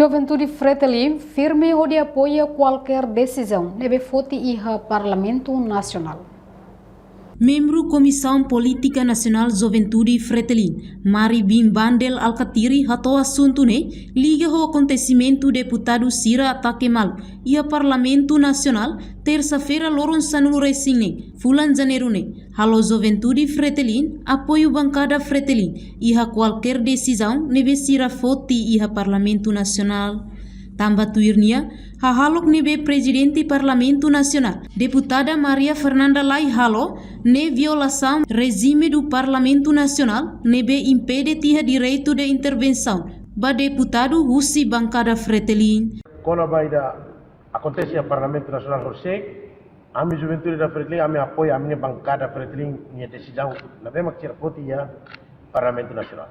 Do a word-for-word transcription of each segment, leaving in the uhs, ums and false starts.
Juventude Fretilin firme hodi apoia kualkér desizaun ne'ebé foti iha Parlamentu Nasionál. Membru Komisaun Polítika Nasionál Juventude Fretilin, Mari Bin Bandel Alkatiri, hato'o asuntu ne'e liga ho akontesimentu deputadu sira atake malu iha Parlamentu Nasionál, tersa-feira loron sanulu-resin-neen fulan Janeiru ne'e, halo Juventude Fretilin apoiu bankada Fretilin iha kualkér desizaun ne'ebé sira foti iha Parlamentu Nasionál. Tanba tuir nia, hahalok ne'ebé Prezidente Parlamentu Nasionál, Deputada Maria Fernanda Lay halo, ne'e violasaun rejime do Parlamentu Nasionál, ne'ebé impede tiha direitu de intervensaun ba deputadu husi bankada Fretilin. Kona-ba ida akontese iha Parlamentu Nasionál horisehik, ami Juventude da Fretilin, ami apoia ami-nia bankada Fretilin nia desizaun ne'ebé mak sira foti iha Parlamentu Nasionál.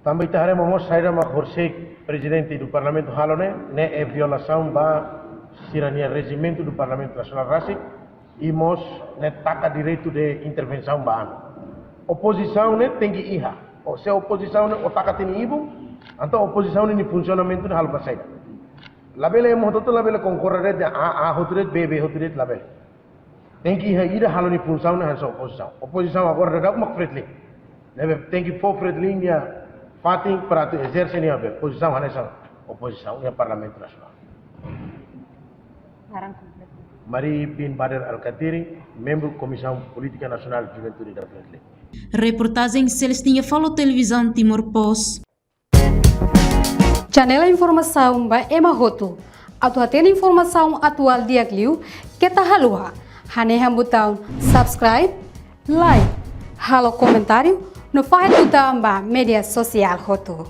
Tanba ita haree mak mós saida mak horisehik Prezidente do Parlamentu halo ne'e, ne'e violasaun ba sira-nia rejimentu do Parlamentu Nasionál rasik, i mós ne'e taka direitu de intervensaun ba ami. Opozisaun ne'e tenke iha. Ou se opozisaun ne'e o taka tiha nia ibun, entaun opozisaun ne'e nia funsionamentu ne'e halo ba saida? Labele ema hotu-hotu labele konkorda de'it, A, A hotu de'it, B, B hotu de'it, labele. Tenke iha ida halo nia funsaun ne'e hanesan opozisaun. Opozisaun agora daudaun mak Fretilin. Ne'ebé tenke fó Fretilin nia fatin para atu ezerse nia be pozisaun hanesan opozisaun iha Parlamentu Nasionál. Naran kompletu. Mari Bin Bandel Alkatiri, membru Komisaun Polítika Nasionál Juventude da Fretilin. Reportajen Celestina Falo, Televizaun Timor Post. Janela informasaun ba ema hotu. Atu hatene informasaun atuál di'ak liu, keta haluha hanehan butaun subscribe, like, halo komentáriu, no fahe tutan ba média sosiál hotu.